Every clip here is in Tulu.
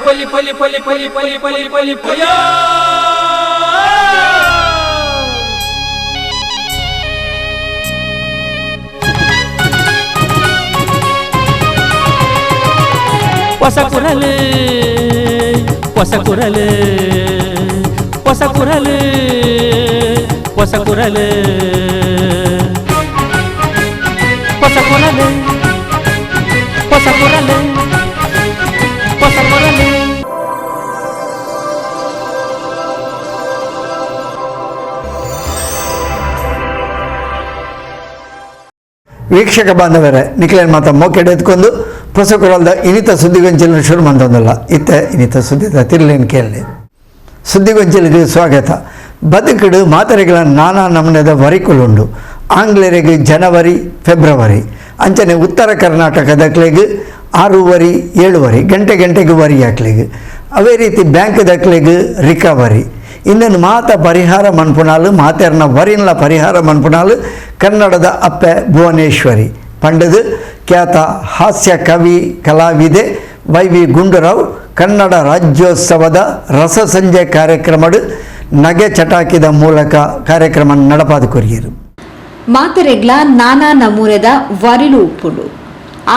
ಪಲಿ ಪಲಿ ಪಲಿ ಪಲಿ ಪಲಿ ಪಲಿ ಪಲಿ ಪಯ. ಹೊಸ ಕುರಲು ಹೊಸ ಕುರಲು ಹೊಸ ಕುರಲು ಹೊಸ ಕುರಲು ಹೊಸ ಕುರಲು ಹೊಸ ಕುರಲು ಹೊಸ ಕುರಲು. ವೀಕ್ಷಕ ಬಾಂಧವರೇ, ನಿಖಿಲನ್ ಮಾತ ಮೋಕೆಡೆ ಎತ್ಕೊಂಡು ಹೊಸಕುರಲ್ದ ಇನಿತ ಸುದ್ದಿಗೊಂಚಲು ಶುರು ಮಂತೊಂದಲ್ಲ. ಇತ್ತ ಇನಿತ ಸುದ್ದಿದ ತಿರ್ಲೇನು ಕೇಳಲಿ. ಸುದ್ದಿಗೊಂಚಲಿಗೆ ಸ್ವಾಗತ. ಬದುಕುಡು ಮಾತರೆಗಳ ನಾನಾ ನಮೂನೆದ ವರಿಕುಲುಂಡು. ಆಂಗ್ಲರಿಗೆ ಜನವರಿ ಫೆಬ್ರವರಿ, ಅಂಚನೆ ಉತ್ತರ ಕರ್ನಾಟಕದಕ್ಲೆಗ್ 6 ವರಿ 7 ವರಿ, ಗಂಟೆ ಗಂಟೆಗೆ ವರಿ ಹಾಕ್ಲಿಗೆ. ಅವೇ ರೀತಿ ಬ್ಯಾಂಕ್ ದಕ್ಲೆಗ್ ರಿಕವರಿ. ಇನ್ನೊಂದು ಮಾತ ಪರಿಹಾರ ಮನ್ಪುನಾಲು, ಮಾತೆರ್ನ ವರಿನ್ಲ ಪರಿಹಾರ ಮನ್ಪುನಾಲು ಕನ್ನಡದ ಅಪ್ಪೆ ಭುವನೇಶ್ವರಿ ಪಂಡದು ಖ್ಯಾತ ಹಾಸ್ಯ ಕವಿ ಕಲಾವಿದೆ why we Gundu Rao Kannada ರಾಜ್ಯೋತ್ಸವದ ರಸಸಂಜೆ ಕಾರ್ಯಕ್ರಮಡು ನಗೆ ಚಟಾಕಿದ ಮೂಲಕ ಕಾರ್ಯಕ್ರಮ ನಡಪಾದ ಕೊರಿಯರು. ಮಾತೆರೆಗ್ಲ ನಾನಾ ನಮೂನೆದ ವರಿಲು ಉಪ್ಪುಂಡು.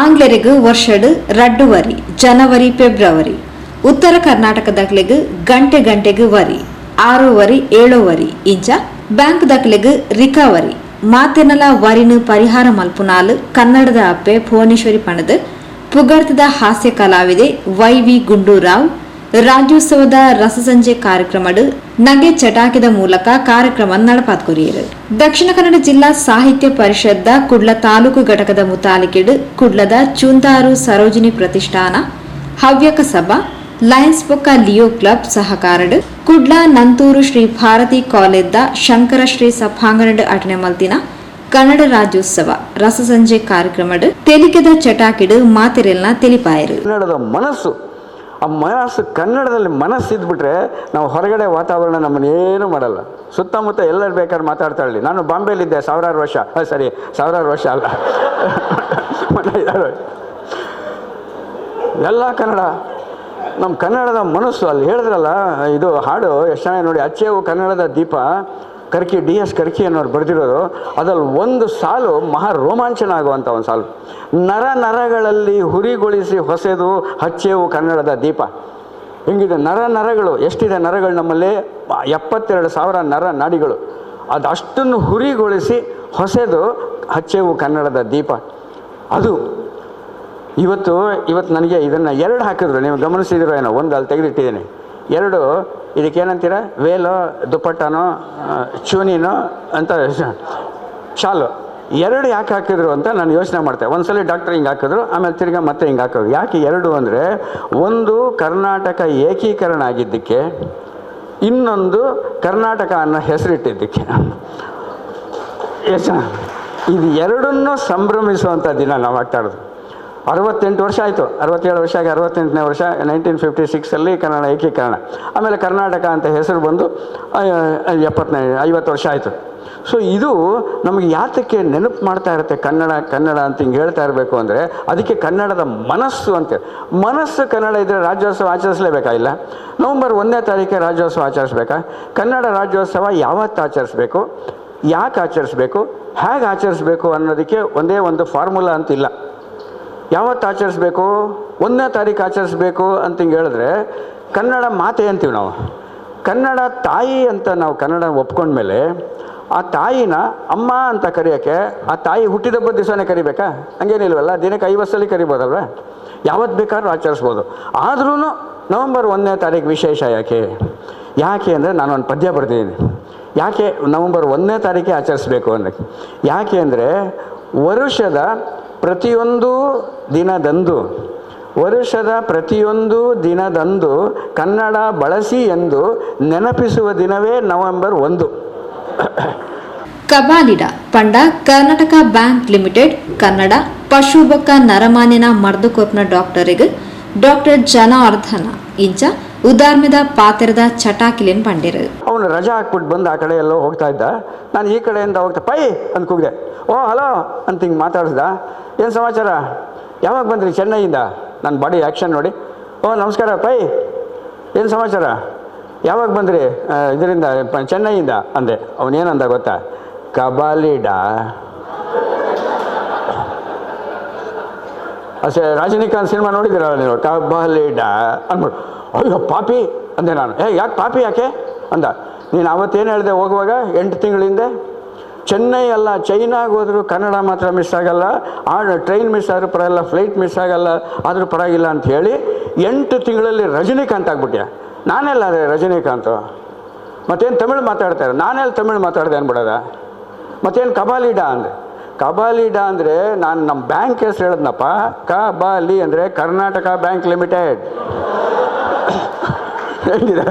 ಆಂಗ್ಲರಿಗ್ ವರ್ಷಡ್ 2 ವರಿ, ಜನವರಿ ಫೆಬ್ರವರಿ. ಉತ್ತರ ಕರ್ನಾಟಕದಕ್ಲೆಗ್ ಗಂಟೆ ಗಂಟೆಗ್ ವರಿ, 6 ವರಿ 7 ವರಿ, ಇಂಚ ಬ್ಯಾಂಕ್ ದಕ್ಲೆಗ್ ರಿಕವರಿ. ಮಾತೆನಲ ವರಿನು ಪರಿಹಾರ ಮಲ್ಪುನಾಲು ಕನ್ನಡದ ಅಪ್ಪೆ ಭುವನೇಶ್ವರಿ ಪಣದು ಪುಗರ್ತದ ಹಾಸ್ಯ ಕಲಾವಿದೆ why we Gundu Rao ರಾಜ್ಯೋತ್ಸವದ ರಸಸಂಜೆ ಕಾರ್ಯಕ್ರಮಡು ನಗೆ ಚಟಾಕಿದ ಮೂಲಕ ಕಾರ್ಯಕ್ರಮ ನಡಪಾತ್ಕೊರಿಯರು. ದಕ್ಷಿಣ ಕನ್ನಡ ಜಿಲ್ಲಾ ಸಾಹಿತ್ಯ ಪರಿಷದ್ದ ಕುಡ್ಲ ತಾಲೂಕು ಘಟಕದ ಮುತಾಲಿಕೆಡು ಕುಡ್ಲದ ಚುಂದಾರು ಸರೋಜಿನಿ ಪ್ರತಿಷ್ಠಾನ, ಹವ್ಯಕ ಸಭಾ, ಲಯನ್ಸ್ ಬೊಕ್ಕ ಲಿಯೋ ಕ್ಲಬ್ ಸಹಕಾರಡು ಕುಡ್ಲ ನಂತೂರು ಶ್ರೀ ಭಾರತಿ ಕಾಲೇಜ್ದ ಶಂಕರ ಶ್ರೀ ಸಭಾಂಗಣಡ್ ಅಟನೆ ಮಲ್ತಿನ ಕನ್ನಡ ರಾಜ್ಯೋತ್ಸವ ರಸಸಂಜೆ ಕಾರ್ಯಕ್ರಮಡು ತೆಲಿಕೆದ ಚಟಾಕಿಡು ಮಾತೆರೆಲ್ನ ತಿಳಿಪಾಯರು. ಕನ್ನಡದ ಮನಸ್ಸು, ಆ ಮನಸ್ಸು ಕನ್ನಡದಲ್ಲಿ ಮನಸ್ಸಿದ್ಬಿಟ್ರೆ ನಾವು ಹೊರಗಡೆ ವಾತಾವರಣ ನಮ್ಮನ್ನೇನು ಮಾಡಲ್ಲ. ಸುತ್ತಮುತ್ತ ಎಲ್ಲರೂ ಬೇಕಾದ್ರೆ ಮಾತಾಡ್ತಾ ಇರಲಿ. ನಾನು ಬಾಂಬೆಲಿದ್ದೆ ಸಾವಿರಾರು ವರ್ಷ, ಸಾರಿ ಸಾವಿರಾರು ವರ್ಷ ಅಲ್ಲ, ಎಲ್ಲ ಕನ್ನಡ. ನಮ್ಮ ಕನ್ನಡದ ಮನಸ್ಸು ಅಲ್ಲಿ ಹೇಳಿದ್ರಲ್ಲ, ಇದು ಹಾಡು ಎಷ್ಟು ಚೆನ್ನಾಗಿ ನೋಡಿ, ಅಚ್ಚೇವು ಕನ್ನಡದ ದೀಪ, ಕರ್ಕಿ ಡಿ ಎಸ್ ಕರ್ಕಿ ಅನ್ನೋರು ಬರೆದಿರೋದು. ಅದರಲ್ಲಿ ಒಂದು ಸಾಲು ಮಹಾ ರೋಮಾಂಚನ ಆಗುವಂಥ ಒಂದು ಸಾಲು, ನರ ನರಗಳಲ್ಲಿ ಹುರಿಗೊಳಿಸಿ ಹೊಸೆದು ಹಚ್ಚೇವು ಕನ್ನಡದ ದೀಪ. ಹಿಂಗಿದೆ ನರ ನರಗಳು, ಎಷ್ಟಿದೆ ನರಗಳು ನಮ್ಮಲ್ಲಿ? 72,000 ನರ ನಾಡಿಗಳು. ಅದಷ್ಟನ್ನು ಹುರಿಗೊಳಿಸಿ ಹೊಸೆದು ಹಚ್ಚೇವು ಕನ್ನಡದ ದೀಪ. ಅದು ಇವತ್ತು ಇವತ್ತು ನನಗೆ ಇದನ್ನು 2 ಹಾಕಿದ್ರು, ನೀವು ಗಮನಿಸಿದಿರೋ ಏನೋ, ಒಂದು ಅಲ್ಲಿ ತೆಗೆದಿಟ್ಟಿದ್ದೀನಿ, 2 ಇದಕ್ಕೇನಂತೀರ, ವೇಲೋ ದುಪ್ಪಟ್ಟನೋ ಚೂನಿನೋ ಅಂತ ಶಾಲು. 2 ಯಾಕೆ ಹಾಕಿದ್ರು ಅಂತ ನಾನು ಯೋಚನೆ ಮಾಡ್ತೆ. ಒಂದು ಸಲ ಡಾಕ್ಟ್ರ್ ಹಿಂಗೆ ಹಾಕಿದ್ರು, ಆಮೇಲೆ ತಿರ್ಗಾ ಮತ್ತೆ ಹಿಂಗೆ ಹಾಕಿದ್ರು. ಯಾಕೆ 2 ಅಂದರೆ, ಒಂದು ಕರ್ನಾಟಕ ಏಕೀಕರಣ ಆಗಿದ್ದಕ್ಕೆ, ಇನ್ನೊಂದು ಕರ್ನಾಟಕ ಅನ್ನೋ ಹೆಸರಿಟ್ಟಿದ್ದಕ್ಕೆ. ಇದು ಎರಡನ್ನೂ ಸಂಭ್ರಮಿಸುವಂಥ ದಿನ ನಾವು ಆಗ್ತಾ ಇರೋದು. 68 ವರ್ಷ ಆಯಿತು, 67 ವರ್ಷ ಆಗಿ 68ನೇ ವರ್ಷ 1956 ಕನ್ನಡ ಏಕೀಕರಣ, ಆಮೇಲೆ ಕರ್ನಾಟಕ ಅಂತ ಹೆಸರು ಬಂದು 50 ವರ್ಷ ಆಯಿತು. ಸೊ ಇದು ನಮಗೆ ಯಾತಕ್ಕೆ ನೆನಪು ಮಾಡ್ತಾ ಇರುತ್ತೆ ಕನ್ನಡ ಕನ್ನಡ ಅಂತ ಹಿಂಗೆ ಹೇಳ್ತಾ ಇರಬೇಕು ಅಂದರೆ, ಅದಕ್ಕೆ ಕನ್ನಡದ ಮನಸ್ಸು ಅಂತೇಳಿ. ಮನಸ್ಸು ಕನ್ನಡ ಇದ್ದರೆ ರಾಜ್ಯೋತ್ಸವ ಆಚರಿಸಲೇಬೇಕಾಗಿಲ್ಲ. ನವಂಬರ್ 1ನೇ ತಾರೀಕೆ ರಾಜ್ಯೋತ್ಸವ ಆಚರಿಸ್ಬೇಕಾ? ಕನ್ನಡ ರಾಜ್ಯೋತ್ಸವ ಯಾವತ್ತು ಆಚರಿಸ್ಬೇಕು, ಯಾಕೆ ಆಚರಿಸ್ಬೇಕು, ಹೇಗೆ ಆಚರಿಸ್ಬೇಕು ಅನ್ನೋದಕ್ಕೆ ಒಂದೇ ಒಂದು ಫಾರ್ಮುಲಾ ಅಂತಿಲ್ಲ. ಯಾವತ್ತು ಆಚರಿಸ್ಬೇಕು? 1ನೇ ತಾರೀಕು ಆಚರಿಸ್ಬೇಕು ಅಂತ ಹಿಂಗೆ ಹೇಳಿದ್ರೆ ಕನ್ನಡ ಮಾತೆ ಅಂತೀವಿ ನಾವು. ಕನ್ನಡ ತಾಯಿ ಅಂತ ನಾವು ಕನ್ನಡ ಒಪ್ಕೊಂಡ್ಮೇಲೆ ಆ ತಾಯಿನ ಅಮ್ಮ ಅಂತ ಕರೆಯೋಕ್ಕೆ ಆ ತಾಯಿ ಹುಟ್ಟಿದಬ್ಬದ ದಿವಸನೇ ಕರಿಬೇಕಾ? ಹಂಗೇನಿಲ್ವಲ್ಲ, ದಿನಕ್ಕೆ 50 ಸಲ ಕರಿಬೋದಲ್ವ, ಯಾವತ್ತು ಬೇಕಾದ್ರೂ ಆಚರಿಸ್ಬೋದು. ಆದ್ರೂ ನವಂಬರ್ 1ನೇ ತಾರೀಕು ವಿಶೇಷ ಯಾಕೆ? ಯಾಕೆ ಅಂದರೆ ನಾನೊಂದು ಪದ್ಯ ಬರ್ತಿದ್ದೀನಿ, ಯಾಕೆ ನವಂಬರ್ 1ನೇ ತಾರೀಕೆ ಆಚರಿಸ್ಬೇಕು ಅಂದರೆ, ಯಾಕೆ ಅಂದರೆ ವರುಷದ ಪ್ರತಿಯೊಂದು ದಿನದಂದು, ವರುಷದ ಪ್ರತಿಯೊಂದು ದಿನದಂದು ಕನ್ನಡ ಬಳಸಿ ಎಂದು ನೆನಪಿಸುವ ದಿನವೇ ನವೆಂಬರ್ 1. ಕಬಾಲಿಡ ಪಂಡ ಕರ್ನಾಟಕ ಬ್ಯಾಂಕ್ ಲಿಮಿಟೆಡ್ ಕನ್ನಡ ಪಶು ಬೊಕ್ಕ ನರಮಾನ್ಯನ ಮರ್ದುಕೊಪ್ನ ಡಾಕ್ಟರಿಗೆ ಡಾಕ್ಟರ್ ಜನಾರ್ದನ ಇಂಚ ಉದಾರ್ಮೆದ ಪಾತ್ರದ ಚಟಾಕಿಲೇನ್ ಪಂಡಿರು. ಅವನು ರಜಾ ಹಾಕ್ಬಿಟ್ಟು ಬಂದು ಆ ಕಡೆ ಎಲ್ಲೋ ಹೋಗ್ತಾ ಇದ್ದ, ನಾನು ಈ ಕಡೆಯಿಂದ ಹೋಗ್ತಾ ಪೈ ಅಂತ ಕೂಗಿದೆ, ಓ ಹಲೋ ಅಂತ ಹಿಂಗೆ ಮಾತಾಡಿಸ್ದ. ಏನು ಸಮಾಚಾರ, ಯಾವಾಗ ಬಂದ್ರಿ ಚೆನ್ನೈಯಿಂದ? ನನ್ನ ಬಾಡಿ ಆ್ಯಕ್ಷನ್ ನೋಡಿ, ಓ ನಮಸ್ಕಾರ ಪೈ, ಏನು ಸಮಾಚಾರ, ಯಾವಾಗ ಬಂದ್ರಿ ಇದರಿಂದ ಚೆನ್ನೈಯಿಂದ ಅಂದೆ. ಅವನೇನಂದ ಗೊತ್ತಾ? ಕಬಾಲಿಡಾ. ಅಷ್ಟೇ, ರಜನಿಕಾಂತ್ ಸಿನಿಮಾ ನೋಡಿದ್ದೀರಲ್ಲ ನೀವು, ಕಬಾಲಿಡಾ ಅಂದ್ಬಿಟ್ಟು. ಅಯ್ಯೋ ಪಾಪಿ ಅಂದೆ ನಾನು. ಏ ಯಾಕೆ ಪಾಪಿ ಯಾಕೆ ಅಂದ. ನೀನು ಅವತ್ತೇನು ಹೇಳಿದೆ ಹೋಗುವಾಗ 8 ತಿಂಗಳ ಹಿಂದೆ, ಚೆನ್ನೈ ಅಲ್ಲ ಚೈನಾಗೆ ಹೋದರೂ ಕನ್ನಡ ಮಾತ್ರ ಮಿಸ್ ಆಗಲ್ಲ, ಆ ಟ್ರೈನ್ ಮಿಸ್ ಆದರೂ ಪರವಾಗಿಲ್ಲ, ಫ್ಲೈಟ್ ಮಿಸ್ ಆಗಲ್ಲ ಆದರೂ ಪರವಾಗಿಲ್ಲ ಅಂತ ಹೇಳಿ 8 ತಿಂಗಳಲ್ಲಿ ರಜನಿಕಾಂತ್ ಆಗ್ಬಿಟ್ಟೆ. ನಾನೆಲ್ಲ ಅದೇ ರಜನಿಕಾಂತು, ಮತ್ತೇನು ತಮಿಳು ಮಾತಾಡ್ತಾರೆ, ನಾನೆಲ್ಲ ತಮಿಳು ಮಾತಾಡಿದೆ ಅಂದ್ಬಿಡೋದ. ಮತ್ತೇನು ಕಬಾಲಿಡಾ ಅಂದರೆ, ಕಬಾಲಿಡಾ ಅಂದರೆ ನಾನು ನಮ್ಮ ಬ್ಯಾಂಕ್ ಹೆಸರು ಹೇಳಿದ್ನಪ್ಪ. ಕಬಾಲಿ ಅಂದರೆ ಕರ್ನಾಟಕ ಬ್ಯಾಂಕ್ ಲಿಮಿಟೆಡ್. ಹೆಂಗಿದೆ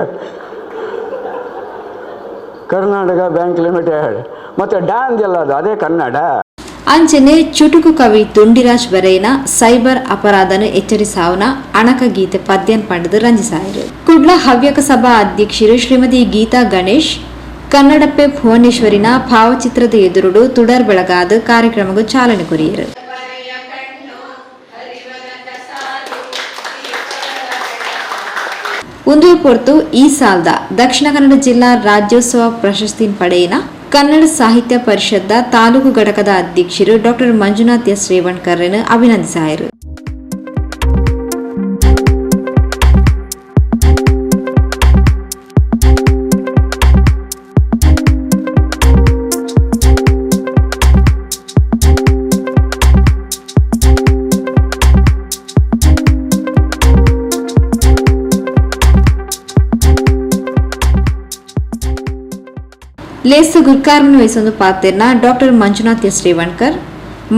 ಕರ್ನಾಟಕ ಬ್ಯಾಂಕ್ ಲಿಮಿಟೆಡ್? ಮತ್ತು ಡಾ ಅಂದ್ಯಲ್ಲ ಅದು ಅದೇ ಕನ್ನಡ. ಅಂಚನೆ ಚುಟುಕು ಕವಿ ತುಂಡಿರಾಜ್ ಬರೇನ ಸೈಬರ್ ಅಪರಾಧನ ಎಚ್ಚರಿಸಾವನ ಅಣಕ ಗೀತೆ ಪದ್ಯನ್ ಪಂಡದು ರಂಜಿಸಾಯರು. ಕುಡ್ಲ ಹವ್ಯಕ ಸಭಾ ಅಧ್ಯಕ್ಷರು ಶ್ರೀಮತಿ ಗೀತಾ ಗಣೇಶ್ ಕನ್ನಡಪ್ಪೆ ಭುವನೇಶ್ವರಿನ ಭಾವಚಿತ್ರದ ಎದುರುಡು ತುಡರ್ ಬೆಳಗಾದ ಕಾರ್ಯಕ್ರಮಕ್ಕೂ ಚಾಲನೆ ಕೊರಿಯರು. ಒಂದು ಪೊರ್ತು ಈ ಸಾಲದ ದಕ್ಷಿಣ ಕನ್ನಡ ಜಿಲ್ಲಾ ರಾಜ್ಯೋತ್ಸವ ಪ್ರಶಸ್ತಿ ಪಡೆಯಿನ ಕನ್ನಡ ಸಾಹಿತ್ಯ ಪರಿಷತ್ದ ತಾಲೂಕು ಘಟಕದ ಅಧ್ಯಕ್ಷರು ಡಾಕ್ಟರ್ ಮಂಜುನಾಥ್ ಎಸ್ ರೇವಣ್ಕರ್ರನ್ನು ಅಭಿನಂದಿಸಿದರು. ಲೇಸು ಗುರ್ಕಾರ್ಮನ್ ವಹಿಸೊಂದು ಪಾತೆರ್ನ ಡಾಕ್ಟರ್ ಮಂಜುನಾಥ್ ಎಸ್ ರೇವಣ್ಕರ್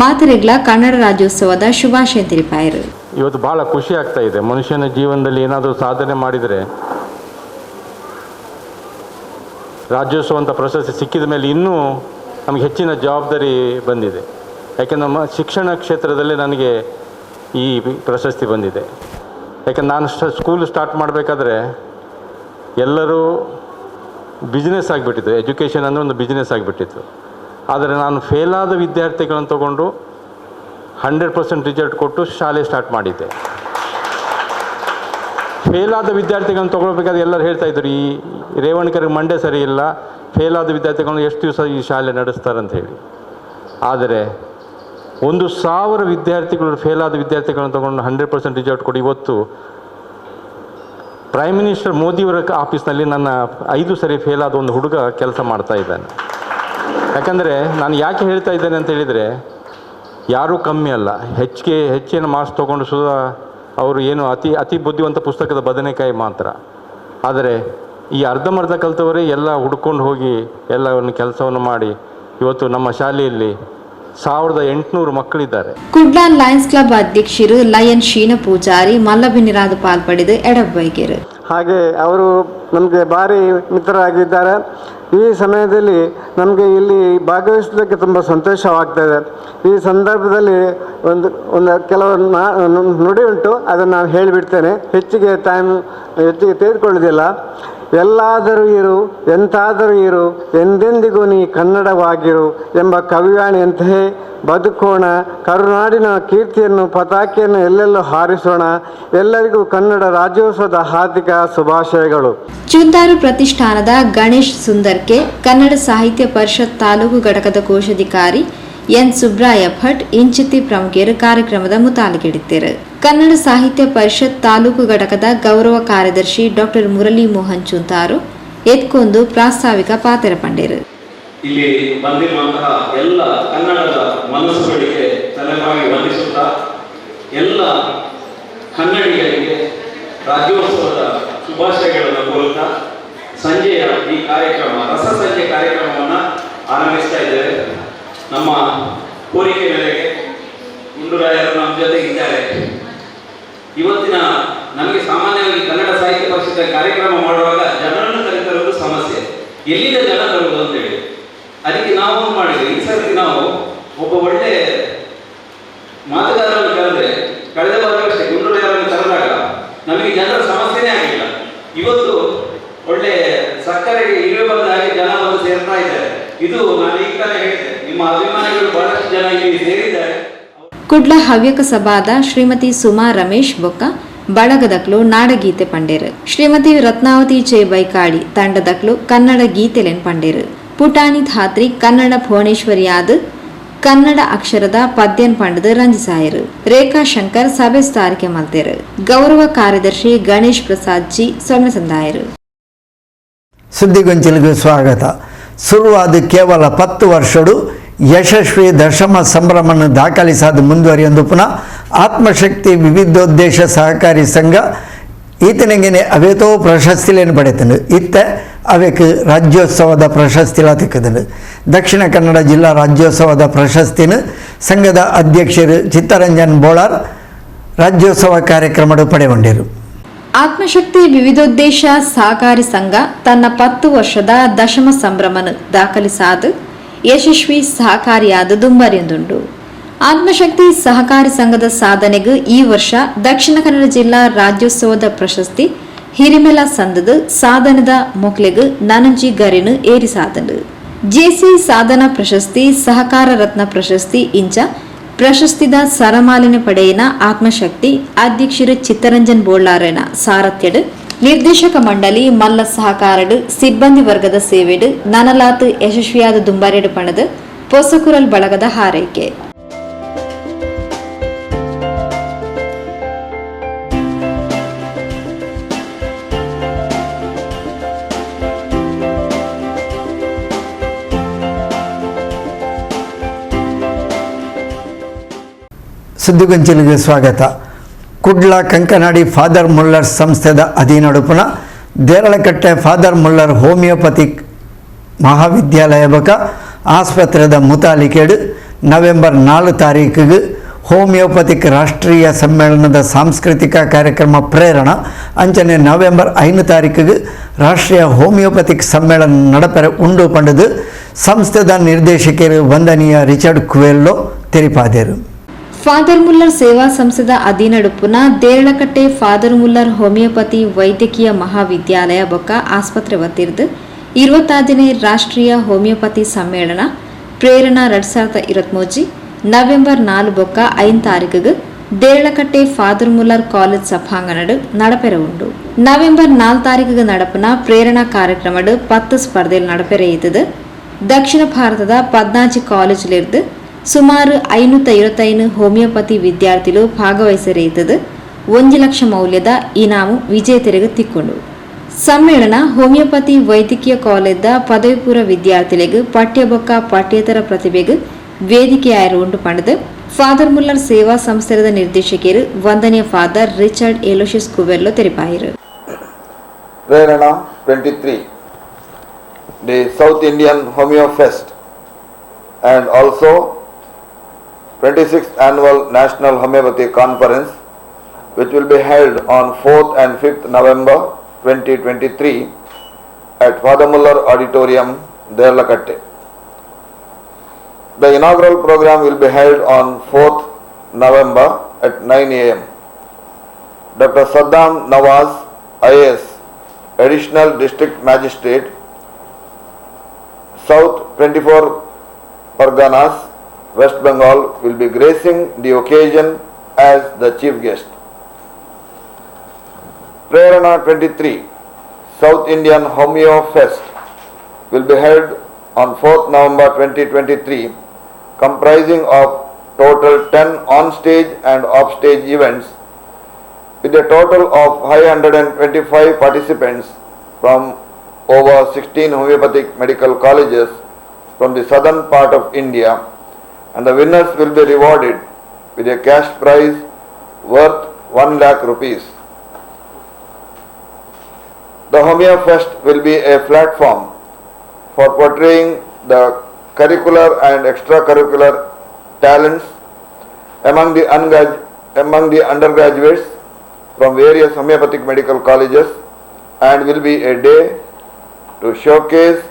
ಮಾತರೆಗ್ಲ ಕನ್ನಡ ರಾಜ್ಯೋತ್ಸವದ ಶುಭಾಶಯ ತಿಳಿಪಾಯರು. ಇವತ್ತು ಬಹಳ ಖುಷಿ ಆಗ್ತಾ ಇದೆ. ಮನುಷ್ಯನ ಜೀವನದಲ್ಲಿ ಏನಾದರೂ ಸಾಧನೆ ಮಾಡಿದರೆ ರಾಜ್ಯೋತ್ಸವ ಅಂತ ಪ್ರಶಸ್ತಿ ಸಿಕ್ಕಿದ ಮೇಲೆ ಇನ್ನೂ ನಮಗೆ ಹೆಚ್ಚಿನ ಜವಾಬ್ದಾರಿ ಬಂದಿದೆ. ಯಾಕೆಂದರೆ ನಮ್ಮ ಶಿಕ್ಷಣ ಕ್ಷೇತ್ರದಲ್ಲಿ ನನಗೆ ಈ ಪ್ರಶಸ್ತಿ ಬಂದಿದೆ. ಯಾಕೆಂದರೆ ನಾನು ಸ್ಕೂಲ್ ಸ್ಟಾರ್ಟ್ ಮಾಡಬೇಕಾದ್ರೆ ಎಲ್ಲರೂ ಬಿಸ್ನೆಸ್ ಆಗಿಬಿಟ್ಟಿತ್ತು, ಎಜುಕೇಷನ್ ಅಂದರೆ ಒಂದು ಬಿಸ್ನೆಸ್ ಆಗಿಬಿಟ್ಟಿತ್ತು. ಆದರೆ ನಾನು ಫೇಲಾದ ವಿದ್ಯಾರ್ಥಿಗಳನ್ನು ತೊಗೊಂಡು 100% ರಿಸಲ್ಟ್ ಕೊಟ್ಟು ಶಾಲೆ ಸ್ಟಾರ್ಟ್ ಮಾಡಿದ್ದೆ. ಫೇಲಾದ ವಿದ್ಯಾರ್ಥಿಗಳನ್ನು ತೊಗೊಳ್ಬೇಕಾದ್ರೆ ಎಲ್ಲರೂ ಹೇಳ್ತಾಯಿದ್ರು, ಈ ರೇವಣ್ಕರ್ಗೆ ಮಂಡೆ ಸರಿ ಇಲ್ಲ, ಫೇಲಾದ ವಿದ್ಯಾರ್ಥಿಗಳನ್ನು ಎಷ್ಟು ದಿವಸ ಈ ಶಾಲೆ ನಡೆಸ್ತಾರಂತ ಹೇಳಿ. ಆದರೆ 1000 ವಿದ್ಯಾರ್ಥಿಗಳು ಫೇಲಾದ ವಿದ್ಯಾರ್ಥಿಗಳನ್ನು ತೊಗೊಂಡು 100% ರಿಸಲ್ಟ್ ಕೊಡಿ ಇವತ್ತು ಪ್ರೈಮ್ ಮಿನಿಸ್ಟರ್ ಮೋದಿಯವರ ಆಫೀಸ್ನಲ್ಲಿ ನನ್ನ 5 ಸರಿ ಫೇಲಾದ ಒಂದು ಹುಡುಗ ಕೆಲಸ ಮಾಡ್ತಾ ಇದ್ದಾನೆ. ಯಾಕಂದರೆ ನಾನು ಯಾಕೆ ಹೇಳ್ತಾ ಇದ್ದೇನೆ ಅಂತ ಹೇಳಿದರೆ, ಯಾರೂ ಕಮ್ಮಿ ಅಲ್ಲ, ಹೆಚ್ಚಿನ ಮಾರ್ಕ್ಸ್ ತೊಗೊಂಡು ಸುಧಾ ಅವರು ಏನು ಅತಿ ಅತಿ ಬುದ್ಧಿವಂತ ಪುಸ್ತಕದ ಬದನೆಕಾಯಿ ಮಾತ್ರ. ಆದರೆ ಈ ಅರ್ಧಂಬರ್ಧ ಕಲಿತವರೇ ಎಲ್ಲ ಹುಡ್ಕೊಂಡು ಹೋಗಿ ಎಲ್ಲವನ್ನು ಕೆಲಸವನ್ನು ಮಾಡಿ ಇವತ್ತು ನಮ್ಮ ಶಾಲೆಯಲ್ಲಿ 1800 ಮಕ್ಕಳಿದ್ದಾರೆ. ಕುಡ್ಲ ಲಯನ್ಸ್ ಕ್ಲಬ್ ಅಧ್ಯಕ್ಷರು ಲಯನ್ ಶೀನ ಪೂಜಾರಿ ಮಲ್ಲಭಿನಿರಾದ ಪಾಲ್ಪಡೆದು ಎಡಬೈಗೆರು. ಹಾಗೆ ಅವರು ನಮಗೆ ಭಾರಿ ಮಿತ್ರರಾಗಿದ್ದಾರೆ. ಈ ಸಮಯದಲ್ಲಿ ನಮಗೆ ಇಲ್ಲಿ ಭಾಗವಹಿಸೋದಕ್ಕೆ ತುಂಬ ಸಂತೋಷವಾಗ್ತಾಯಿದೆ. ಈ ಸಂದರ್ಭದಲ್ಲಿ ಒಂದು ಒಂದು ಕೆಲವು ನುಡಿ ಉಂಟು, ಅದನ್ನು ನಾನು ಹೇಳಿಬಿಡ್ತೇನೆ, ಹೆಚ್ಚಿಗೆ ಟೈಮ್ ಹೆಚ್ಚಿಗೆ ತೆಗೆದುಕೊಳ್ಳೋದಿಲ್ಲ. ಎಲ್ಲಾದರೂ ಇರು, ಎಂತಾದರೂ ಇರು, ಎಂದೆಂದಿಗೂ ನೀ ಕನ್ನಡವಾಗಿರು ಎಂಬ ಕವಿವಾಣಿಯಂತೆಯೇ ಬದುಕೋಣ, ಕರುನಾಡಿನ ಕೀರ್ತಿಯನ್ನು ಪತಾಕೆಯನ್ನು ಎಲ್ಲೆಲ್ಲೂ ಹಾರಿಸೋಣ. ಎಲ್ಲರಿಗೂ ಕನ್ನಡ ರಾಜ್ಯೋತ್ಸವದ ಹಾರ್ದಿಕ ಶುಭಾಶಯಗಳು. ಚುಂದಾರು ಪ್ರತಿಷ್ಠಾನದ ಗಣೇಶ್ ಸುಂದರ್ಕೆ, ಕನ್ನಡ ಸಾಹಿತ್ಯ ಪರಿಷತ್ ತಾಲೂಕು ಘಟಕದ ಕೋಶಾಧಿಕಾರಿ ಎನ್ ಸುಬ್ರಾಯ ಭಟ್ ಇಂಚಿತಿ ಪ್ರಮುಖರು ಕಾರ್ಯಕ್ರಮದ ಮುತಾಲಿಕಿಡಿದ್ದರು. ಕನ್ನಡ ಸಾಹಿತ್ಯ ಪರಿಷತ್ ತಾಲೂಕು ಘಟಕದ ಗೌರವ ಕಾರ್ಯದರ್ಶಿ ಡಾಕ್ಟರ್ ಮುರಳಿ ಮೋಹನ್ ಚುಂತಾರು ಎತ್ಕೊಂದು ಪ್ರಾಸ್ತಾವಿಕ ಪಾತ್ರ ಪಂಡೇರು. ಇಲ್ಲಿ ಬಂದಿರುವಂತಹ ಎಲ್ಲ ಕನ್ನಡದ ಮನಸ್ಸುಗಳಿಗೆ ತಲೆಬಾಗಿ ವಂದಿಸುತ್ತಾ ಎಲ್ಲ ಕನ್ನಡಿಗರಿಗೆ ರಾಜ್ಯೋತ್ಸವದ ಶುಭಾಶಯಗಳನ್ನು ಕೋರುತ್ತಾ ಸಂಜೆಯ ಈ ಕಾರ್ಯಕ್ರಮ ರಸ ಸಂಜೆ ಕಾರ್ಯಕ್ರಮವನ್ನು ಆರಂಭಿಸ್ತಾ ಇದ್ದೇವೆ. ನಮ್ಮ ಕೋರಿಕೆ ಮೇರೆಗೆ ಗುಂಡೂರಾಯರು ನಮ್ಮ ಜೊತೆ ಇದ್ದಾರೆ. ಇವತ್ತಿನ ನಮಗೆ ಸಾಮಾನ್ಯವಾಗಿ ಕನ್ನಡ ಸಾಹಿತ್ಯ ಪರಿಷತ್ ಕಾರ್ಯಕ್ರಮ ಮಾಡುವಾಗ ಜನರನ್ನು ಕರೆತರುವುದು ಸಮಸ್ಯೆ, ಎಲ್ಲಿಂದ ಜನ ತರುವುದು ಅಂತೇಳಿ. ಅದಕ್ಕೆ ನಾವು ಮಾಡಿದ್ವಿ, ಈ ಸರ್ತಿ ನಾವು ಒಬ್ಬ ಒಳ್ಳೆ ಮಾತುಗಾರರನ್ನು ಕರೆದ್ರೆ, ಕಳೆದ ಬಾರಿ ಅಷ್ಟೇ ಗುಂಡೂರಾಯರನ್ನು ಕರೆದಾಗ ನಮಗೆ ಜನರ ಸಮಸ್ಯೆನೇ ಆಗಿಲ್ಲ. ಇವತ್ತು ಒಳ್ಳೆ ಸಕ್ಕರೆಗೆ ಇರುವೆ ಬಂದ ಹಾಗೆ ಜನ ಬಂದು ಸೇರ್ತಾ ಇದ್ದಾರೆ. ಇದು ನಾನು ಈಗ ತಾನೇ ಹೇಳಿದೆ, ನಿಮ್ಮ ಅಭಿಮಾನಿಗಳು ಬಹಳಷ್ಟು ಜನ ಇಲ್ಲಿ ಸೇರಿದ್ದಾರೆ. ಕುಡ್ಲ ಹವ್ಯಕ ಸಭಾದ ಶ್ರೀಮತಿ ಸುಮಾ ರಮೇಶ್ ಬೊಕ್ಕ ಬಳಗದಕ್ಲು ನಾಡಗೀತೆ ಪಂಡೇರು. ಶ್ರೀಮತಿ ರತ್ನಾವತಿ ಜೆ ಬೈಕಾಡಿ ತಂಡದಕ್ಲು ಕನ್ನಡ ಗೀತೆಲೆನ್ ಪಂಡೇರು. ಪುಟಾಣಿ ಧಾತ್ರಿ ಕನ್ನಡ ಭುವನೇಶ್ವರಿಯಾದ ಕನ್ನಡ ಅಕ್ಷರದ ಪದ್ಯನ್ ಪಂಡದು ರಂಜಿಸಾಯರು. ರೇಖಾ ಶಂಕರ್ ಸಭೆ ತಾರಿಕೆ ಮಲ್ತೇರು. ಗೌರವ ಕಾರ್ಯದರ್ಶಿ ಗಣೇಶ್ ಪ್ರಸಾದ್ ಜಿ ಸೊನ್ನೆ ಸಂದಾಯರು. ಸುದ್ದಿಗೊಂಚಿಲಿಗೆ ಸ್ವಾಗತ. ಶುರುವಾದ ಕೇವಲ 10 ವರ್ಷಡು ಯಶಸ್ವಿ ದಶಮ ಸಂಭ್ರಮವನ್ನು ದಾಖಲಿಸಾದ ಮುಂದುವರಿಯೊಂದು ಪುನಃ ಆತ್ಮಶಕ್ತಿ ವಿವಿಧೋದ್ದೇಶ ಸಹಕಾರಿ ಸಂಘ ಈತನಿಗೆ ಅವೇತೋ ಪ್ರಶಸ್ತಿಲೇನು ಪಡೆತನು. ಇತ್ತ ಅವೆಕ್ ರಾಜ್ಯೋತ್ಸವದ ಪ್ರಶಸ್ತಿಲ ತಿಕ್ಕದನು. ದಕ್ಷಿಣ ಕನ್ನಡ ಜಿಲ್ಲಾ ರಾಜ್ಯೋತ್ಸವದ ಪ್ರಶಸ್ತಿನ ಸಂಘದ ಅಧ್ಯಕ್ಷರು ಚಿತ್ತರಂಜನ್ ಬೋಳಾರ್ ರಾಜ್ಯೋತ್ಸವ ಕಾರ್ಯಕ್ರಮಡು ಪಡೆಗೊಂಡಿರು. ಆತ್ಮಶಕ್ತಿ ವಿವಿಧೋದ್ದೇಶ ಸಹಕಾರಿ ಸಂಘ ತನ್ನ 10 ವರ್ಷದ ದಶಮ ಸಂಭ್ರಮನ ದಾಖಲಿಸಾದ ಯಶಸ್ವಿ ಸಹಕಾರಿಯಾದ ದುಂಬರಿಯೊಂದುಂಡು. ಆತ್ಮಶಕ್ತಿ ಸಹಕಾರಿ ಸಂಘದ ಸಾಧನೆಗೆ ಈ ವರ್ಷ ದಕ್ಷಿಣ ಕನ್ನಡ ಜಿಲ್ಲಾ ರಾಜ್ಯೋತ್ಸವದ ಪ್ರಶಸ್ತಿ ಹಿರಿಮೆಲ ಸಂದದ ಸಾಧನದ ಮೊಕ್ಲೆಗ್ ನನಂಜಿ ಗರಿನು ಏರಿಸಾದಂಡು. ಜೆಸಿ ಸಾಧನಾ ಪ್ರಶಸ್ತಿ, ಸಹಕಾರ ರತ್ನ ಪ್ರಶಸ್ತಿ ಇಂಚ ಪ್ರಶಸ್ತಿದ ಸರಮಾಲಿನ ಪಡೆಯಿನ ಆತ್ಮಶಕ್ತಿ ಅಧ್ಯಕ್ಷರು ಚಿತ್ತರಂಜನ್ ಬೋಳ್ಳಾರನ ಸಾರಥ್ಯಡು ನಿರ್ದೇಶಕ ಮಂಡಳಿ ಮಲ್ಲ ಸಹಕಾರಡು ಸಿಬ್ಬಂದಿ ವರ್ಗದ ಸೇವೆಡು ನನಲಾತ್ ಯಶಸ್ವಿಯಾದ ದುಂಬಾರೆಡು ಪಣದು ಪೊಸಕುರಲ್ ಬಳಗದ ಹಾರೈಕೆ. ಸುದ್ದಿಗೊಂಚಿಲಿಗೆ ಸ್ವಾಗತ. ಕುಡ್ಲ ಕಂಕನಾಡಿ ಫಾದರ್ ಮುಲ್ಲರ್ ಸಂಸ್ಥೆದ ಅಧೀನಡುಪುನ ದೇರಳಕಟ್ಟೆ father Muller homeopathic ಮಹಾವಿದ್ಯಾಲಯ ಬಕ ಆಸ್ಪತ್ರೆದ ಮುತಾಲಿಕೇಡು ನವೆಂಬರ್ 4 ತಾರೀಕಿಗೆ ಹೋಮಿಯೋಪತಿಕ್ ರಾಷ್ಟ್ರೀಯ ಸಮ್ಮೇಳನದ ಸಾಂಸ್ಕೃತಿಕ ಕಾರ್ಯಕ್ರಮ ಪ್ರೇರಣಾ ಅಂಚನೆ ನವೆಂಬರ್ 5 ತಾರೀಕಿಗೆ ರಾಷ್ಟ್ರೀಯ ಹೋಮಿಯೋಪತಿಕ್ ಸಮ್ಮೇಳನ ನಡಪೆರೆ ಉಂಡು ಪಂಡದು ಸಂಸ್ಥೆದ ನಿರ್ದೇಶಕರು ವಂದನೀಯ ರಿಚರ್ಡ್ ಕುವೆಲ್ಲೋ ತೆರಿಪಾದರು. ಫಾದರ್ ಮುಲ್ಲರ್ ಸೇವಾ ಸಂಸ್ಥೆದ ಅಧೀನಡುಪುನ ದೇರಳಕಟ್ಟೆ father Muller homeopathy ವೈದ್ಯಕೀಯ ಮಹಾವಿದ್ಯಾಲಯ ಬೊಕ್ಕ ಆಸ್ಪತ್ರೆ ವತಿರ್ದು 26ನೇ ರಾಷ್ಟ್ರೀಯ ಹೋಮಿಯೋಪತಿ ಸಮ್ಮೇಳನ ಪ್ರೇರಣಾ 2023 ನವೆಂಬರ್ 4 ಬೊಕ್ಕ 5 ತಾರೀಕಿಗೆ ದೇರಳಕಟ್ಟೆ father Muller college ಸಭಾಂಗಣಡು ನಡಪೆರೆ ಉಂಡು. ನವೆಂಬರ್ 4 ತಾರೀಕಿಗೆ ನಡಪುನ ಪ್ರೇರಣಾ ಕಾರ್ಯಕ್ರಮಡು 10 ಸ್ಪರ್ಧೆಲು ನಡಪೆರೆ ಇದ್ದದು. ದಕ್ಷಿಣ ಭಾರತದ 14 ಕಾಲೇಜಿಲಿರ್ದು ಸುಮಾರು 525 ಹೋಮಿಯೋಪತಿ ವಿದ್ಯಾರ್ಥಿಗಳು ಭಾಗವಹಿಸರೇ 1 ಲಕ್ಷ ಮೌಲ್ಯದ ಇನಾಮು ವಿಜೇತರಿಗೆ ತಿಕ್ಕೊಂಡು. ಸಮ್ಮೇಳನ ಹೋಮಿಯೋಪತಿ ವೈದ್ಯಕೀಯ ಕಾಲೇಜದ ಪದವಿ ಪೂರ್ವ ವಿದ್ಯಾರ್ಥಿಗಳಿಗೆ ಪಠ್ಯಬೊಕ್ಕ ಪಠ್ಯೇತರ ಪ್ರತಿಭೆಗೆ ವೇದಿಕೆಯಾಯಿರು ಉಂಡು ಪಂಡದು ಫಾದರ್ ಮುಲ್ಲರ್ ಸೇವಾ ಸಂಸ್ಥೆದ ನಿರ್ದೇಶಕರು ವಂದನೀಯ father Richard ಎಲೋಶಿಸ್ ಕುವೆಲ್ಲೋ ತೆರಿಪಾಯಿರು. Prerana 23, the South Indian Homeo Fest, and also 26th Annual National Homeopathy Conference, which will be held on 4th and 5th November 2023 at Father Muller Auditorium, Deralakatte. The inaugural program will be held on 4th November at 9 a.m. Dr. Saddam Nawaz, IAS, Additional District Magistrate, South 24 Parganas, West Bengal, will be gracing the occasion as the chief guest. Prerana 23, South Indian Homeo Fest, will be held on 4th November 2023, comprising of total 10 on-stage and off-stage events with a total of 525 participants from over 16 homeopathic medical colleges from the southern part of India, and the winners will be rewarded with a cash prize worth 1 lakh rupees. The Homeo Fest will be a platform for portraying the curricular and extracurricular talents among the undergraduates from various homeopathic medical colleges, and will be a day to showcase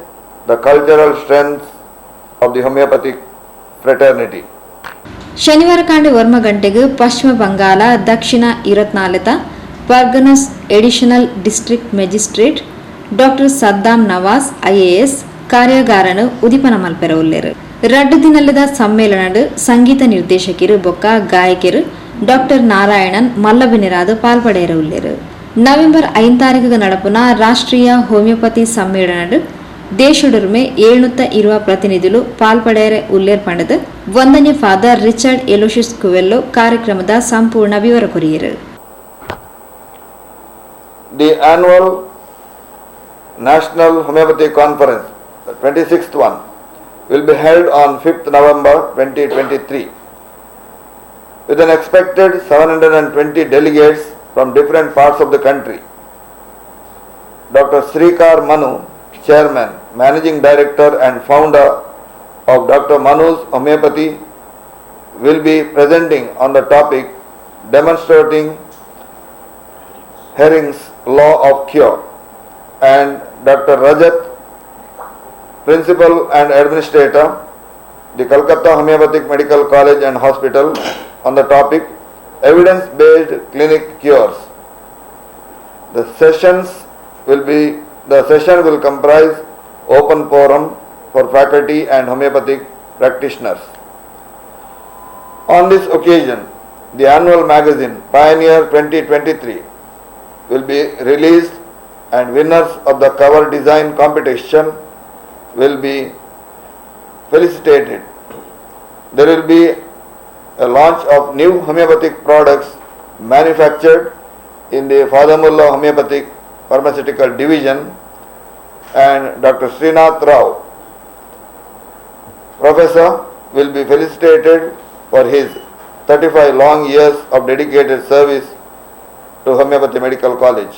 the cultural strengths of the homeopathic fraternity. ಶನಿವಾರ ಕಾಂಡೆ ವರ್ಮ ಗಂಟೆಗೆ ಪಶ್ಚಿಮ ಬಂಗಾಳ ದಕ್ಷಿಣ 24 Parganas additional district magistrate doctor Saddam Nawaz IAS ಕಾರ್ಯಾಗಾರನು ಉದಿಪನ ಮಲ್ಪೆರ ಉಲ್ಲೇರು. ರಡ್ಡು ದಿನಲ್ಲದ ಸಮ್ಮೇಳನಡು ಸಂಗೀತ ನಿರ್ದೇಶಕರು ಬೊಕ್ಕ ಗಾಯಕರು Doctor Narayanan ಮಲ್ಲಬಿನಿರಾದ ಪಾಲ್ಪಡೆಯರ ಉಲ್ಲೇರು. ನವೆಂಬರ್ 5 ತಾರೀಕು നടപ്പുന്ന ರಾಷ್ಟ್ರೀಯ ಹೋಮಿಯೋಪತಿ ಸಮ್ಮೇಳನಡ್ ದೇಶಡುರ್ಮೆ 720 ಪ್ರತಿನಿಧಿಲು ಪಾಲ್ಪಡೆಯರೆ ಉಲ್ಲೇರ್ ಪಂಡದು ವಂದನೆ ಫಾದರ್ ರಿಚರ್ಡ್ ಎಲೋಶಿಸ್ ಕುವೆಲ್ಲೋ ಕಾರ್ಯಕ್ರಮದ ಸಂಪೂರ್ಣ ವಿವರ courier. The annual National Homeopathy Conference, the 26th one, will be held on 5th November 2023 with an expected 720 delegates from different parts of the country. Dr. Srikar Manu, Chairman, Managing Director and Founder of Dr. Manu's Homeopathy, will be presenting on the topic Demonstrating Hering's Law of Cure, and Dr. Rajat, Principal and Administrator, the Calcutta Homeopathic Medical College and Hospital, on the topic Evidence-Based Clinic Cures. The session will comprise open forum for faculty and homeopathic practitioners. On this occasion, the annual magazine Pioneer 2023 will be released and winners of the cover design competition will be felicitated. There will be a launch of new homeopathic products manufactured in the Father Muller Homeopathic Pharmaceutical Division, and Dr. Srinath Rao, Professor, will be felicitated for his 35 long years of dedicated service to Homeopathy Medical College.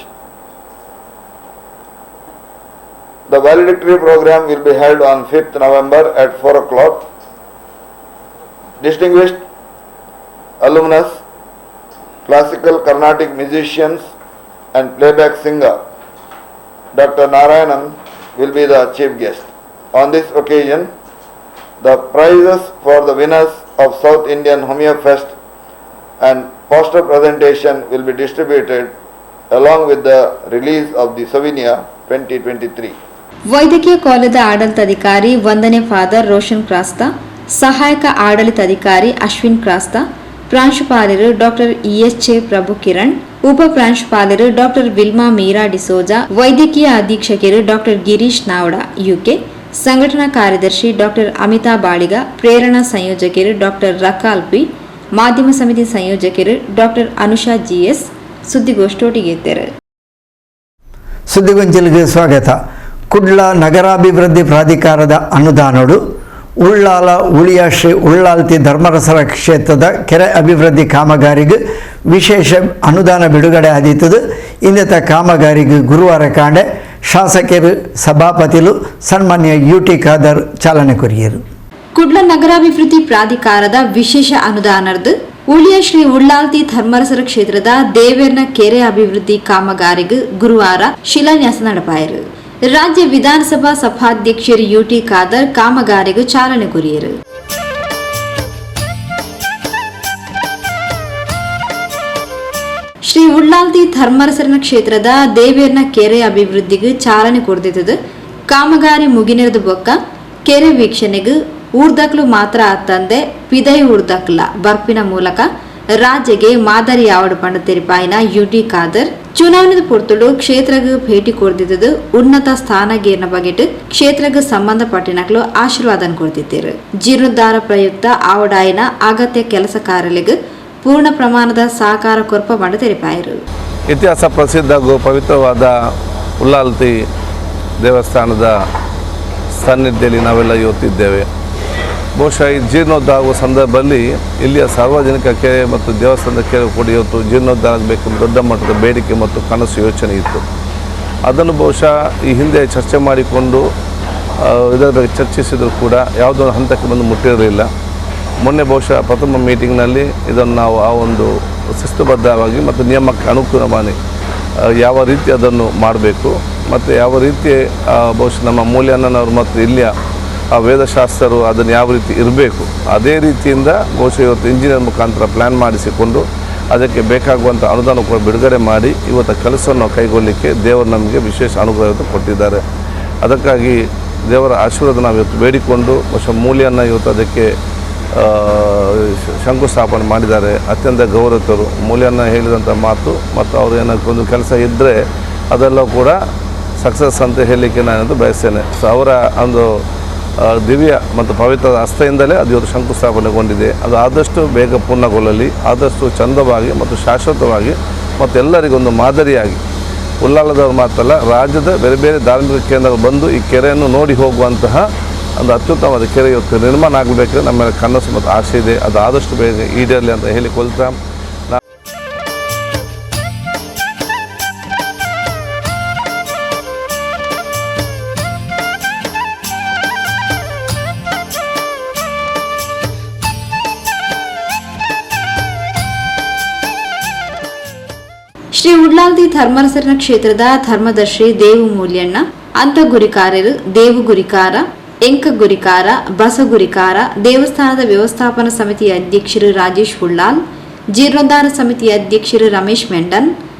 The valedictory program will be held on 5th November at 4 o'clock. Distinguished alumnus, classical Carnatic musicians and playback singer Dr. Narayanan will be the chief guest. On this occasion, the prizes for the winners of South Indian Homeo Fest and poster presentation will be distributed along with the release of the Souvenir 2023. ವೈದ್ಯಕೀಯ ಕಾಲೇಜದ ಆಡಳಿತಾಧಿಕಾರಿ ವಂದನೆ father Roshan Crasta, ಸಹಾಯಕ ಆಡಳಿತಾಧಿಕಾರಿ ಅಶ್ವಿನ್ Crasta, ಪ್ರಾಂಶುಪಾಲರು doctor EH A ಪ್ರಭು ಕಿರಣ್, ಉಪ ಪ್ರಾಂಶುಪಾಲರು doctor Wilma Meera D'Souza, ವೈದ್ಯಕೀಯ ಅಧೀಕ್ಷಕರು ಡಾಕ್ಟರ್ ಗಿರೀಶ್ ನಾವಡ ಯುಕೆ, ಸಂಘಟನಾ ಕಾರ್ಯದರ್ಶಿ ಡಾಕ್ಟರ್ ಅಮಿತಾ ಬಾಳಿಗ, ಪ್ರೇರಣಾ ಸಂಯೋಜಕರು ಡಾಕ್ಟರ್ ರಕಾಲ್ ಪಿ, ಮಾಧ್ಯಮ ಸಮಿತಿ ಸಂಯೋಜಕರು ಡಾಕ್ಟರ್ ಅನುಷಾ ಜಿಎಸ್ ಸುದ್ದಿಗೋಷ್ಠಿಗೆ ಇದ್ದರು. ಸುದ್ದಿಗೊಂಚಲಿಗೆ ಸ್ವಾಗತ. ಕುಡ್ಲ ನಗರಾಭಿವೃದ್ಧಿ ಪ್ರಾಧಿಕಾರದ ಅನುದಾನಡು ಉಳ್ಳಾಲ ಉಳಿಯ ಶ್ರೀ ಉಳ್ಳಾಲ್ತಿ ಧರ್ಮರಸರ ಕ್ಷೇತ್ರದ ಕೆರೆ ಅಭಿವೃದ್ಧಿ ಕಾಮಗಾರಿಗೆ ವಿಶೇಷ ಅನುದಾನ ಬಿಡುಗಡೆ ಆದೀತದು. ಇಂದಿತ ಕಾಮಗಾರಿಗೆ ಗುರುವಾರ ಕಾಂಡೆ ಶಾಸಕರು ಸಭಾಪತಿಲು ಸನ್ಮಾನ್ಯ ಯು ಟಿ ಖಾದರ್ ಚಾಲನೆ ಕೊರಿಯರು. ಕುಡ್ಲ ನಗರಾಭಿವೃದ್ಧಿ ಪ್ರಾಧಿಕಾರದ ವಿಶೇಷ ಅನುದಾನದ ಉಳಿಯ ಶ್ರೀ ಉಳ್ಳಾಲ್ತಿ ಧರ್ಮರಸರ ಕ್ಷೇತ್ರದ ದೇವೇರ್ನ ಕೆರೆ ಅಭಿವೃದ್ಧಿ ಕಾಮಗಾರಿಗೆ ಗುರುವಾರ ಶಿಲಾನ್ಯಾಸ നടപ്പാಯರು. ರಾಜ್ಯ ವಿಧಾನಸಭಾ ಸಭಾಧ್ಯಕ್ಷರು ಯುಟಿ ಖಾದರ್ ಕಾಮಗಾರಿಗೆ ಚಾಲನೆ ಕೊರಿಯರು. ಶ್ರೀ ಉಳ್ಳಾಲ್ತಿ ಧರ್ಮರಸರನ ಕ್ಷೇತ್ರದ ದೇವೇರ್ನ ಕೆರೆ ಅಭಿವೃದ್ಧಿಗೆ ಚಾಲನೆ ಕೊಡ್ದಿದ್ದದು. ಕಾಮಗಾರಿ ಮುಗಿನಿರದ ಬೊಕ್ಕ ಕೆರೆ ವೀಕ್ಷಣೆಗೆ ಊರ್ದಕ್ಲು ಮಾತ್ರ ಅತ್ತಂದೆ ಪಿದೈ ಊರ್ದಕ್ಲ ಬರ್ಪಿನ ಮೂಲಕ ರಾಜ್ಯಗೆ ಮಾದರಿ ಯಾವಡು ಪಂಡ ತೆರಿಪಾಯಿನ ಯುಟಿ ಖಾದರ್ ಚುನಾವಣೆ ಪೊರ್ತುಡು ಕ್ಷೇತ್ರಗ್ ಭೇಟಿ ಕೊಡ್ದಿದ್ದದು. ಉನ್ನತ ಸ್ಥಾನಗೇರ್ನ ಬಗೆಟ್ ಕ್ಷೇತ್ರಗ್ ಸಂಬಂಧಪಟ್ಟಿನಕ್ಲು ಆಶೀರ್ವಾದ ಕೊಡ್ತಿದ್ದರು. ಜೀರ್ಣೋದ್ಧಾರ ಪ್ರಯುಕ್ತ ಆವಡಾಯಿನ ಅಗತ್ಯ ಕೆಲಸ ಕಾರ್ಯಗಳಿಗೆ ಪೂರ್ಣ ಪ್ರಮಾಣದ ಸಹಕಾರ ಕೊರ್ಪ ಪಂಡ ತೆರಿಪಾಯರು. ಇತಿಹಾಸ ಪ್ರಸಿದ್ಧ ಹಾಗೂ ಪವಿತ್ರವಾದ ಉಳ್ಳಾಲ್ತಿ ದೇವಸ್ಥಾನದ ಸಾನ್ನಿಧ್ಯದಲ್ಲಿ ನಾವೆಲ್ಲ ಇವತ್ತಿದ್ದೇವೆ. ಬಹುಶಃ ಈ ಜೀರ್ಣೋದ್ಧಾರ ಆಗುವ ಸಂದರ್ಭದಲ್ಲಿ ಇಲ್ಲಿಯ ಸಾರ್ವಜನಿಕ ಕೆರೆ ಮತ್ತು ದೇವಸ್ಥಾನದ ಕೆರೆ ಕೂಡ ಇವತ್ತು ಜೀರ್ಣೋದ್ಧಾರ ಆಗಬೇಕೆಂಬ ದೊಡ್ಡ ಮಟ್ಟದ ಬೇಡಿಕೆ ಮತ್ತು ಕನಸು ಯೋಚನೆ ಇತ್ತು. ಅದನ್ನು ಬಹುಶಃ ಈ ಹಿಂದೆ ಚರ್ಚೆ ಮಾಡಿಕೊಂಡು ಇದರ ಬಗ್ಗೆ ಚರ್ಚಿಸಿದರೂ ಕೂಡ ಯಾವುದೋ ಹಂತಕ್ಕೆ ಬಂದು ಮುಟ್ಟಿರಲಿಲ್ಲ. ಮೊನ್ನೆ ಬಹುಶಃ ಪ್ರಥಮ ಮೀಟಿಂಗ್ನಲ್ಲಿ ಇದನ್ನು ನಾವು ಆ ಒಂದು ಶಿಸ್ತುಬದ್ಧವಾಗಿ ಮತ್ತು ನಿಯಮಕ್ಕೆ ಅನುಗುಣವಾಗಿ ಯಾವ ರೀತಿ ಅದನ್ನು ಮಾಡಬೇಕು ಮತ್ತು ಯಾವ ರೀತಿ ಬಹುಶಃ ನಮ್ಮ ಮೂಲ್ಯಣ್ಣನವರು ಮತ್ತು ಇಲ್ಲಿಯ ಆ ವೇದಶಾಸ್ತ್ರರು ಅದನ್ನು ಯಾವ ರೀತಿ ಇರಬೇಕು ಅದೇ ರೀತಿಯಿಂದ ಬಹುಶಃ ಇವತ್ತು ಇಂಜಿನಿಯರ್ ಮುಖಾಂತರ ಪ್ಲ್ಯಾನ್ ಮಾಡಿಸಿಕೊಂಡು ಅದಕ್ಕೆ ಬೇಕಾಗುವಂಥ ಅನುದಾನ ಕೂಡ ಬಿಡುಗಡೆ ಮಾಡಿ ಇವತ್ತು ಕೆಲಸವನ್ನು ಕೈಗೊಳ್ಳಲಿಕ್ಕೆ ದೇವರು ನಮಗೆ ವಿಶೇಷ ಅನುಗ್ರಹವನ್ನು ಕೊಟ್ಟಿದ್ದಾರೆ. ಅದಕ್ಕಾಗಿ ದೇವರ ಆಶೀರ್ವಾದ ನಾವು ಇವತ್ತು ಬೇಡಿಕೊಂಡು ಬಹುಶಃ ಮೂಲ್ಯನ ಇವತ್ತು ಅದಕ್ಕೆ ಶಂಕುಸ್ಥಾಪನೆ ಮಾಡಿದ್ದಾರೆ. ಅತ್ಯಂತ ಗೌರವಿತರು. ಮೂಲ್ಯನ ಹೇಳಿದಂಥ ಮಾತು ಮತ್ತು ಅವರು ಏನಕ್ಕೊಂದು ಕೆಲಸ ಇದ್ದರೆ ಅದೆಲ್ಲ ಕೂಡ ಸಕ್ಸಸ್ ಅಂತ ಹೇಳಲಿಕ್ಕೆ ನಾನಂತೂ ಬಯಸ್ತೇನೆ. ಸೊ ಅವರ ಒಂದು ದಿವ್ಯ ಮತ್ತು ಪವಿತ್ರ ಹಸ್ತೆಯಿಂದಲೇ ಅದು ಇವತ್ತು ಶಂಕುಸ್ಥಾಪನೆಗೊಂಡಿದೆ. ಅದು ಆದಷ್ಟು ಬೇಗ ಪೂರ್ಣಗೊಳ್ಳಲಿ, ಆದಷ್ಟು ಚಂದವಾಗಿ ಮತ್ತು ಶಾಶ್ವತವಾಗಿ ಮತ್ತು ಎಲ್ಲರಿಗೊಂದು ಮಾದರಿಯಾಗಿ, ಉಲ್ಲಾಳದವರು ಮಾತ್ರ ಅಲ್ಲ, ರಾಜ್ಯದ ಬೇರೆ ಬೇರೆ ಧಾರ್ಮಿಕ ಕೇಂದ್ರಗಳು ಬಂದು ಈ ಕೆರೆಯನ್ನು ನೋಡಿ ಹೋಗುವಂತಹ ಒಂದು ಅತ್ಯುತ್ತಮವಾದ ಕೆರೆ ಇವತ್ತು ನಿರ್ಮಾಣ ಆಗಬೇಕಾದ್ರೆ ನಮ್ಮ ಕನಸು ಮತ್ತು ಆಸೆ ಇದೆ. ಅದು ಆದಷ್ಟು ಬೇಗ ಈಡೇರಲಿ ಅಂತ ಹೇಳಿಕೊಳ್ತಾ. ಶ್ರೀ ಉಡ್ಲಾಲ್ದಿ ಧರ್ಮರಸರನ ಕ್ಷೇತ್ರದ ಧರ್ಮದರ್ಶಿ ದೇವು ಮೂಲ್ಯಣ್ಣ, ಅಂತ ಗುರಿಕಾರರು ದೇವು ಗುರಿಕಾರ, ಎಂಕ ಗುರಿಕಾರ, ಬಸಗುರಿಕಾರ, ದೇವಸ್ಥಾನದ ವ್ಯವಸ್ಥಾಪನಾ ಸಮಿತಿಯ ಅಧ್ಯಕ್ಷರು ರಾಜೇಶ್ ಉಳ್ಳಾಲ್, ಜೀರ್ಣೋದ್ಧಾರ ಸಮಿತಿಯ ಅಧ್ಯಕ್ಷರು ರಮೇಶ್ ಮೆಂಡನ್,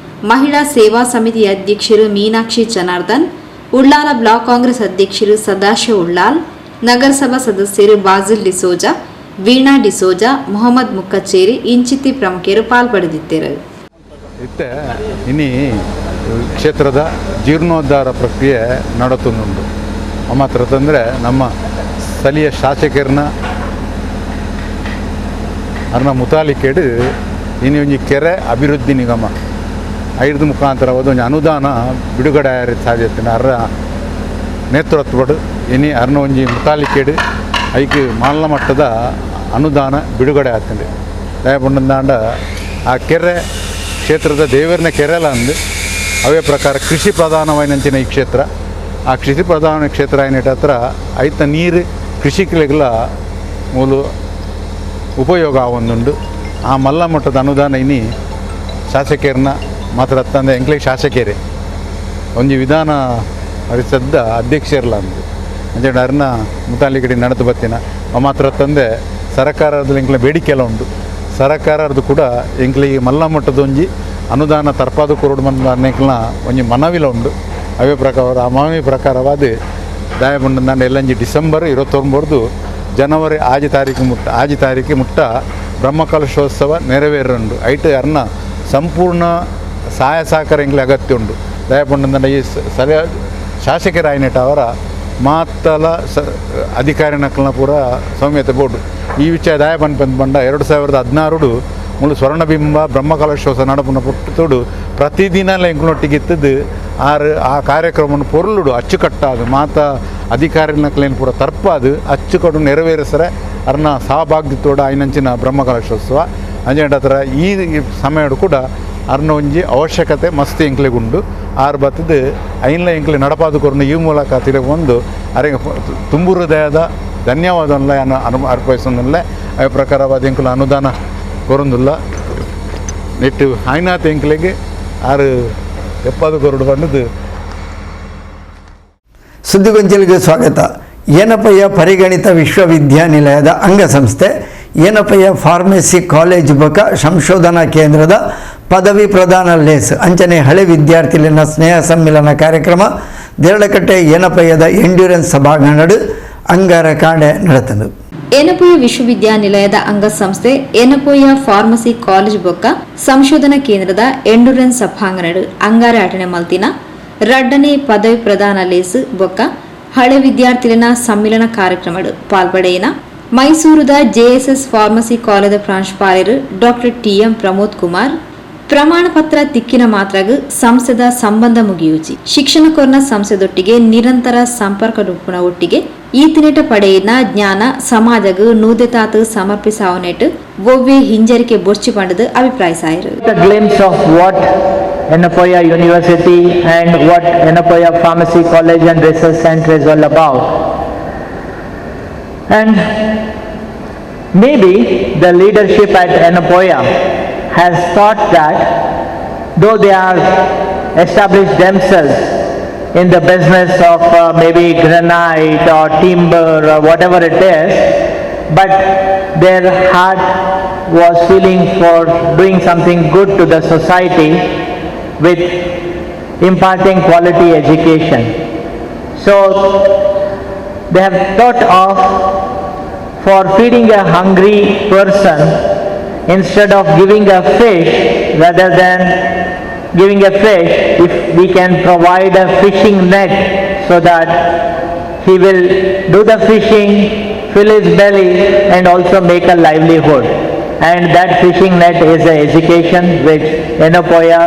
ಮಹಿಳಾ ಸೇವಾ ಸಮಿತಿಯ ಅಧ್ಯಕ್ಷರು ಮೀನಾಕ್ಷಿ ಜನಾರ್ದನ್, ಉಳ್ಳಾಲ ಬ್ಲಾಕ್ ಕಾಂಗ್ರೆಸ್ ಅಧ್ಯಕ್ಷರು ಸದಾಶಿವ ಉಳ್ಳಾಲ್, ನಗರಸಭಾ ಸದಸ್ಯರು ಬಾಜಿಲ್ ಡಿಸೋಜಾ, ವೀಣಾ ಡಿಸೋಜಾ, ಮೊಹಮ್ಮದ್ ಮುಕ್ಕಚೇರಿ ಇಂಚಿತ್ತಿ ಪ್ರಮುಖರು ಪಾಲ್ಪಡೆದಿದ್ದರು. ಇತ್ತೆ ಇನಿ ಕ್ಷೇತ್ರದ ಜೀರ್ಣೋದ್ಧಾರ ಪ್ರಕ್ರಿಯೆ ನಡತುಂಡು. ಮಾತ್ರ ತಂದರೆ ನಮ್ಮ ಸ್ಥಳೀಯ ಶಾಸಕರನ್ನ ಅರ್ನ ಮುತಾಲಿಕೆಡು ಇನಿ ಒಂಜಿ ಕೆರೆ ಅಭಿವೃದ್ಧಿ ನಿಗಮ ಐದು ಮುಖಾಂತರ ಒಂಜಿ ಅನುದಾನ ಬಿಡುಗಡೆ ಆಯರೆ ಸಾಧ್ಯತೆ ಅರ್ರ ನೇತೃತ್ವಡು ಇನಿ ಅರ್ನ ಒಂಜಿ ಮುತಾಲಿಕೆಡು ಐಕ್ ಮಾನ್ಲ ಮಟ್ಟದ ಅನುದಾನ ಬಿಡುಗಡೆ ಆಗ್ತದೆ. ದಯಪುಂಡಂದಾಂಡ ಆ ಕೆರೆ ಕ್ಷೇತ್ರದ ದೇವರನ್ನ ಕೆರೆಲ ಅಂದು ಅವೇ ಪ್ರಕಾರ ಕೃಷಿ ಪ್ರಧಾನವಾಯಿನಂಚಿನ ಈ ಕ್ಷೇತ್ರ, ಆ ಕೃಷಿ ಪ್ರಧಾನ ಕ್ಷೇತ್ರ ಏನಿಟ್ಟ ಹತ್ರ ಐತ ನೀರು ಕೃಷಿಕರಿಗೆಲ್ಲ ಮೂಲ ಉಪಯೋಗ ಒಂದುಂಡು. ಆ ಮಲ್ಲ ಮಟ್ಟದ ಅನುದಾನ ಇನಿ ಶಾಸಕರನ್ನ ಮಾತ್ರ ತಂದೆ ಎಂಕ್ಲೆ ಶಾಸಕರೇ ಒಂಜಿ ವಿಧಾನ ಪರಿಷದ್ದ ಅಧ್ಯಕ್ಷರಲ್ಲ ಅಂದು ಅಂಚೆ ಅರ್ನ ಮುತಾಲಿಕಡೆ ನಡೆದು ಬತ್ತಿನ ಮಾತ್ರ ತಂದೆ ಸರಕಾರದಲ್ಲಿ ಎಂಕ್ಲೆ ಬೇಡಿಕೆ ಎಲ್ಲ ಉಂಟು. ಸರಕಾರದ್ದು ಕೂಡ ಎಂಕ್ಲಿಗೆ ಮಲ್ಲ ಮಟ್ಟದ ಒಂಜಿ ಅನುದಾನ ತರ್ಪಾದ ಕೊರಡು ಮಂದ ಅನ್ನೆಕ್ಲನ ಒಂಜಿ ಮನವಿಲ ಉಂಡು. ಅವೇ ಪ್ರಕಾರ ಆ ಮನವಿ ಪ್ರಕಾರವಾದ ದಾಯಬಂಡ ಎಲ್ಲಂಜಿ ಡಿಸೆಂಬರ್ 29 ಜನವರಿ ಆಜಿ ತಾರೀಕು ಮುಟ್ಟ ಬ್ರಹ್ಮಕಲಶೋತ್ಸವ ನೆರವೇರುಂಡು. ಐಟ್ ಅರ್ನ ಸಂಪೂರ್ಣ ಸಹಾಯ ಸಹಕಾರ ಎಂಕ್ಲೆ ಅಗತ್ಯ ಉಂಡು. ದಯಪಂಡ ಈ ಸರಿಯ ಶಾಸಕರಾಯನೇಟ ಅವರ ಮಾತಲ ಸ ಅಧಿಕಾರಿ ನಕಲ್ನ ಪೂರ ಸೌಮ್ಯತೆ ಬೋರ್ಡು ಈ ವಿಚಾರ ದಾಯ ಬಂದ ಬಂಡ 2016 ಮುಳು ಸ್ವರ್ಣಬಿಂಬ ಬ್ರಹ್ಮಕಲಶೋತ್ಸವ ನಡಪುನ ಪುಟ್ಟುತೋಡು ಪ್ರತಿದಿನ ಎಂಕ್ಲೊಟ್ಟಿಗೆ ಇತ್ತದ್ದು ಆರು ಆ ಕಾರ್ಯಕ್ರಮವನ್ನು ಪೊರುಳುಡು ಅಚ್ಚುಕಟ್ಟಾದು ಮಾತ ಅಧಿಕಾರಿ ನಕಲೇನು ಪೂರ ತರ್ಪಾದು ಅಚ್ಚುಕಟ್ಟು ನೆರವೇರಿಸರೆ ಅರ್ನ ಸಹಭಾಗಿತ್ವೋಡು ಐನಂಚಿನ ಬ್ರಹ್ಮಕಲಶೋತ್ಸವ ಅಂಜೆಂಡ ಹತ್ರ ಈ ಸಮಯಡು ಕೂಡ ಅರ್ನ ಒಂಜಿ ಅವಶ್ಯಕತೆ ಮಸ್ತ್ ಎಂಕ್ಲೆಗುಂಡು. ಆರು ಬತ್ತದು ಐನ್ಲ ಎಂಕ್ಲೆ ನಡಪಾದು ಕೊರ್ನು ಈ ಮೂಲಕ ತಿಳಿ ಒಂದು ಅರೆ ತುಂಬು ಹೃದಯದ ಧನ್ಯವಾದನ್ಲ ಅನು ಅರ್ಪಿಸೊಂದನ್ಲೆ ಅವ ಪ್ರಕಾರವಾದ ಎಂಕುಲ ಅನುದಾನ ಕೊರೊಂದುಲ್ಲ ನೆಟ್ಟು ಐನಾತ್ ಎಂಕ್ಲೆಗೆ ಆರು 70 ಕೊರಡು ಬಂದದ್ದು. ಸುದ್ದಿಗೊಂಚಲಿಗೆ ಸ್ವಾಗತ. ಏನಪ್ಪಯ್ಯ ಪರಿಗಣಿತ ವಿಶ್ವವಿದ್ಯಾನಿಲಯದ ಅಂಗಸಂಸ್ಥೆ ಏನಪ್ಪಯ್ಯ ಫಾರ್ಮಸಿ ಕಾಲೇಜ್ ಬಕ ಸಂಶೋಧನಾ ಕೇಂದ್ರದ ಪದವಿ ಪ್ರದಾನ ಲೇಸ್ ಅಂಚನೆ ಹಳೆ ವಿದ್ಯಾರ್ಥಿಗಳಿನ ಸ್ನೇಹ ಸಮ್ಮಿಲನ ಕಾರ್ಯಕ್ರಮ ದೇರಳಕಟ್ಟೆ ಏನಪ್ಪಯ್ಯದ ಎಂಡ್ಯೂರೆನ್ಸ್ ಸಭಾಂಗಣಡು ಅಂಗಾರ ಕಾಂಡೆ ನಡೆತನು. ಏನಪೋಯ ವಿಶ್ವವಿದ್ಯಾನಿಲಯದ ಅಂಗಸಂಸ್ಥೆ ಏನಪೋಯ ಫಾರ್ಮಸಿ ಕಾಲೇಜ್ ಬೊಕ್ಕ ಸಂಶೋಧನಾ ಕೇಂದ್ರದ ಎಂಡ್ಯೂರೆನ್ಸ್ ಸಭಾಂಗಣಡು ಅಂಗಾರ ಅಟನೆ ಮಲ್ತಿನ ರಡ್ಡನೆ ಪದವಿ ಪ್ರದಾನ ಲೇಸ್ ಬೊಕ್ಕ ಹಳೆ ವಿದ್ಯಾರ್ಥಿಗಳಿನ ಸಮ್ಮಿಲನ ಕಾರ್ಯಕ್ರಮಡು ಪಾಲ್ಪಡೆಯಿನ ಮೈಸೂರುದ ಜೆಎಸ್ಎಸ್ ಫಾರ್ಮಸಿ ಕಾಲೇಜದ ಪ್ರಾಂಶುಪಾಲರು ಡಾಕ್ಟರ್ ಟಿಎಂ ಪ್ರಮೋದ್ ಕುಮಾರ್ ಪ್ರಮಾಣ ಪತ್ರ ತಿಕ್ಕಿನ ಮಾತ್ರಗ ಸಂಸ್ಥೆದ ಸಂಬಂಧ ಮುಗಿಯೂಚಿ ಶಿಕ್ಷಣ ಕೊರ್ನ ಸಂಸ್ಥೆದೊಟ್ಟಿಗೆ ನಿರಂತರ ಸಂಪರ್ಕ ರೂಪಣ ಒಟ್ಟಿಗೆ ಈತನೇಟ ಪಡೆಯಿನ ಜ್ಞಾನ ಸಮಾಜಗ ನೂದೆತಾತು ಸಮರ್ಪಿಸಾವನೇಟು ಒವ್ವೆ ಹಿಂಜರಿಕೆ ಬೊರ್ಚಿ ಪಂಡದು ಅಭಿಪ್ರಾಯಿಸಾಯರು. A glimpse of what Yenepoya University and what Yenepoya Pharmacy College and Research Center is all about. And maybe the leadership at Yenepoya has thought that though they are established themselves in the business of maybe granite or timber or whatever it is, but their heart was feeling for doing something good to the society with imparting quality education. So they have thought of for feeding a hungry person, instead of giving a fish, rather than giving a fish, if we can provide a fishing net so that he will do the fishing, fill his belly and also make a livelihood. And that fishing net is the education which Yenepoya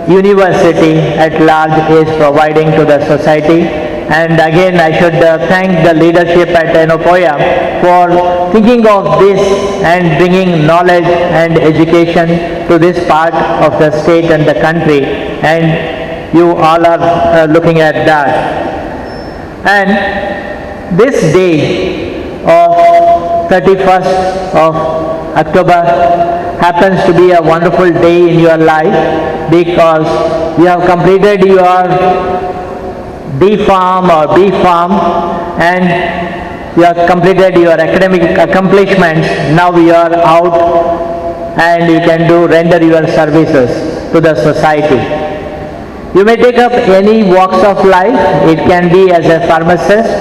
University at large is providing to the society. And again I should thank the leadership at Yenepoya for thinking of this and bringing knowledge and education to this part of the state and the country, and you all are looking at that. And this day of 31st of October happens to be a wonderful day in your life, because you have completed your D Pharm or B Pharm and you have completed your academic accomplishments. Now you are out and you can render your services to the society. You may take up any walks of life. It can be as a pharmacist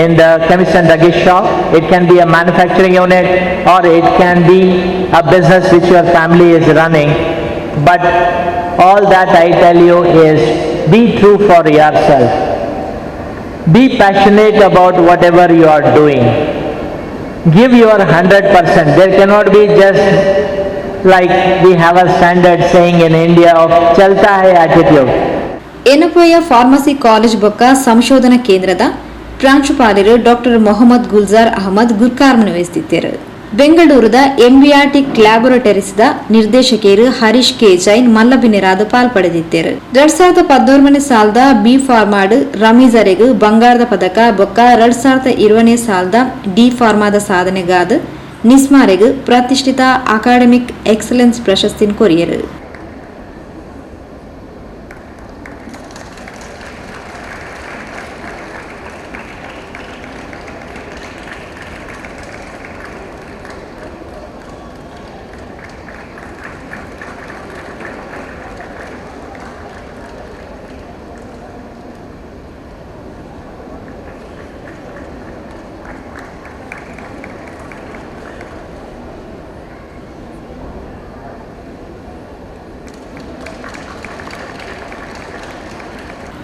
in the chemist and druggist shop, it can be a manufacturing unit, or it can be a business which your family is running. But all that I tell you is, be true for yourself. Be passionate about whatever you are doing. Give your 100%. There cannot be just like we have a standard saying in India of chalta hai attitude. Yenepoya pharmacy college ಬೊಕ್ಕ ಸಂಶೋಧನಾ ಕೇಂದ್ರದ ಪ್ರಾಂಶುಪಾಲರು doctor Mohammed Gulzar Ahmed ಗುರ್ಕಾರ್ಮನ್ನು ವಹಿಸುತ್ತಿದ್ದರು. ಬೆಂಗಳೂರದ ಎಂಬಿಆರ್ಟಿ ಲ್ಯಾಬೊರೇಟರೀಸ್ದ ನಿರ್ದೇಶಕರು ಹರೀಶ್ K Jain ಮಲ್ಲಬಿನರಾದ ಪಾಲ್ಪಡೆದಿದ್ದರು. 2013ನೇ ಸಾಲದ B ಫಾರ್ಮಾಡ್ ರಮೀಜರೆಗ್ ಬಂಗಾರದ ಪದಕ ಬೊಕ್ಕ 2020ನೇ ಸಾಲದ ಡಿ ಫಾರ್ಮಾದ ಸಾಧನೆಗಾದ ನಿಸ್ಮಾರೆಗ್ ಪ್ರತಿಷ್ಠಿತ ಅಕಾಡೆಮಿಕ್ ಎಕ್ಸಲೆನ್ಸ್ ಪ್ರಶಸ್ತಿನ ಕೊರಿಯರು.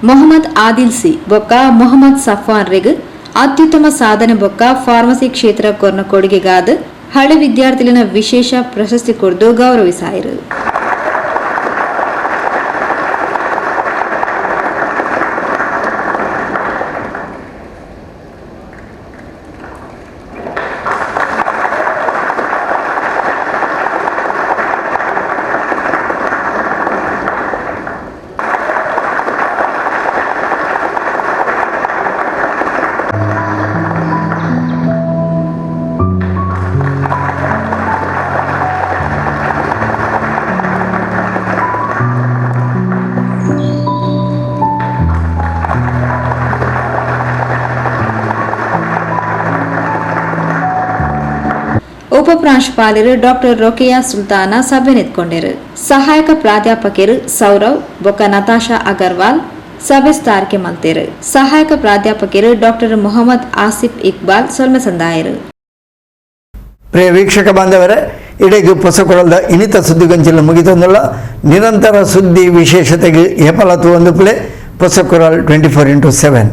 ಮೊಹಮ್ಮದ್ ಆದಿಲ್ ಸಿ ಬೊಕ್ಕ ಮೊಹಮ್ಮದ್ ಸಫಾನ್ ರೆಗ್ ಅತ್ಯುತ್ತಮ ಸಾಧನೆ ಬೊಕ್ಕ ಫಾರ್ಮಸಿ ಕ್ಷೇತ್ರ ಕೊರ್ನ ಕೊಡುಗೆಗಾದ ಹಳೆ ವಿದ್ಯಾರ್ಥಿಗಳಿನ ವಿಶೇಷ ಪ್ರಶಸ್ತಿ ಕೊಡ್ದು ಗೌರವಿಸಾಯಿರು. ಉಪಪ್ರಾಂಶುಪಾಲರು ಡಾಕ್ಟರ್ ರೊಕೆಯಾ ಸುಲ್ತಾನ ಸಭೆ ನಿಂತ್ಕೊಂಡರು. ಸಹಾಯಕ ಪ್ರಾಧ್ಯಾಪಕರು ಸೌರವ್ ಬೊಕ್ಕ ನತಾಶಾ ಅಗರ್ವಾಲ್ ಸಭೆ ಸ್ಥಾರಿಕೆ ಮಲ್ತೇರು. ಸಹಾಯಕ ಪ್ರಾಧ್ಯಾಪಕರು ಡಾಕ್ಟರ್ ಮೊಹಮ್ಮದ್ ಆಸಿಫ್ ಇಕ್ಬಾಲ್ ಸೊಲ್ಮೆ ಸಂದಾಯರು. ಪ್ರಿಯ ವೀಕ್ಷಕ ಬಾಂಧವರೇ, ಇಡೆಗೆ ಪೊಸಕೊಳದ ಇನ್ನಿತ ಸುದ್ದಿಗೊಂಚಿಲ್ಲ ಮುಗಿತೊಂದಲ್ಲ. ನಿರಂತರ ಸುದ್ದಿ ವಿಶೇಷತೆಗೆ ಹೇಪಲತ್ತು ಒಂದು ಪ್ಲೇ ಪೊಸಕೊರಲ್ 24x7.